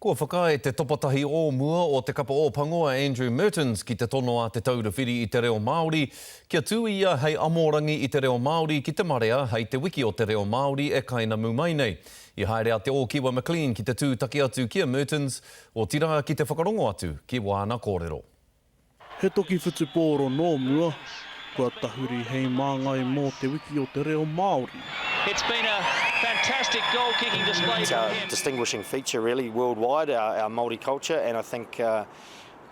Kua whakaae te topatahi o mua o Te Kapa Ōpango a Andrew Mertens ki te tono a Te Taura Whiri i te Reo Māori kia tū ia hei amorangi i te reo Māori ki te marea hei Te Wiki o te Reo Māori e kainamu mai nei. I haere a Te Ōkiwa McLean ki te tūtaki atu ki a Mertens, otirā ki te whakarongo atu ki wāna kōrero. He toki whutupōro nō mua, kua tahuri hei māngai mō Te Wiki o te Reo Māori. It's been a fantastic goal kicking display It's from our him. distinguishing feature really worldwide, our, our Māori culture, and I think uh,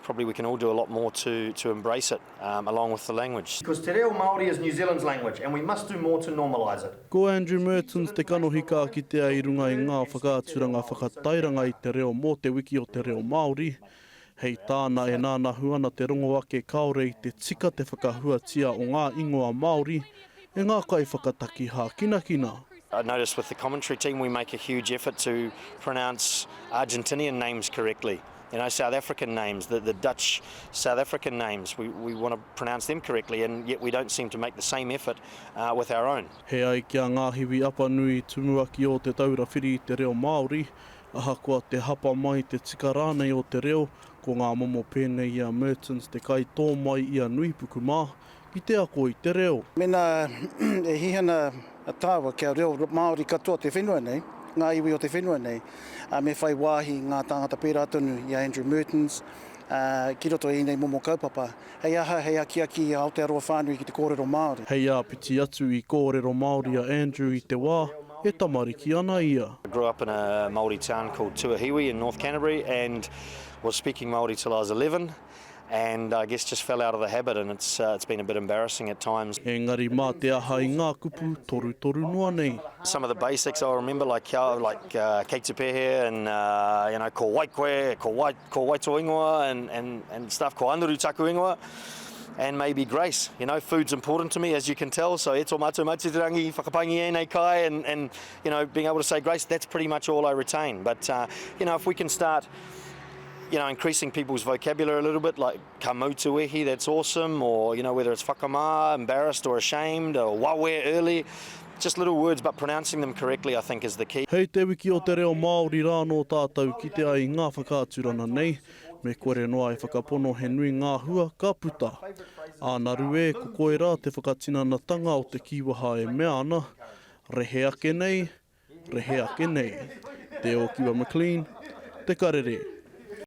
probably we can all do a lot more to, to embrace it um, along with the language. Because te reo Māori is New Zealand's language and we must do more to normalise it. Ko Andrew Mertens te kanohi ka kitea i runga i ngā whakaaturanga whakatairanga i te reo mō Te Wiki o te Reo Māori, Hei tāna e nānahu ana te rongo ake kāore i te tika te whakahuatia o ngā ingoa Māori e ngā kaiwhakataki hākinakina. I notice with the commentary team we make a huge effort to pronounce Argentinian names correctly, you know, South African names, the, the Dutch South African names, we, we want to pronounce them correctly and yet we don't seem to make the same effort uh, with our own. He ai ki a Ngāhiwi Apanui, Tumuaki o Te Taura Whiri i te Reo Māori, Ahakoa te hapa mai, te tika rānei o te reo, ko ngā momo pēnei i a Mertens te kaitō mai i a Nuipuku mā, ki te ako i te reo. Mēnā e hihana tāua kia reo Māori katoa te whenua nei, ngā iwi o te whenua nei, me whai wāhi ngā tāngata pērā tonu i a Andrew Mertens ki roto i ēnei momo kaupapa. Hei aha, hei akiaki i a Aotearoa whānui ki te kōrero Māori. Hei āpiti atu i kōrero Māori a Andrew i te wā e tamariki ana ia. I grew up in a Māori town called Tuahiwi in North Canterbury and was speaking Māori till I was 11 and I guess just fell out of the habit and it's it's been a bit embarrassing at times. Engari mā te aha i ngā kupu torutoru noa nei. Some of the basics I remember like kia like kei te pēhea and you know ko wai koe, ko wai Ko wai tō ingoa and, and, and stuff, ko Anaru taku ingoa, and maybe Grace. You know, food's important to me, as you can tell, so e tō mātou Matua Te Rangi, whakapaingi ēnei kai, and, and, you know, being able to say Grace, that's pretty much all I retain. But, uh, you know, if we can start, you know, increasing people's vocabulary a little bit, like ka mau te wehi, that's awesome, or, you know, whether it's whakamā, embarrassed or ashamed, or wawe early, just little words, but pronouncing them correctly, I think, is the key. Hei te wiki o te reo Māori rā nō tātou kite ai i ngā whakaaturana nei, me kore noa e whakapono he nui ngā hua ka puta. Ānaru e, ko koe rā te whakatinanatanga o te kīwaha e mea ana, rehe ake nei, rehe ake nei. Te Ōkiwa McLean, Te Karere.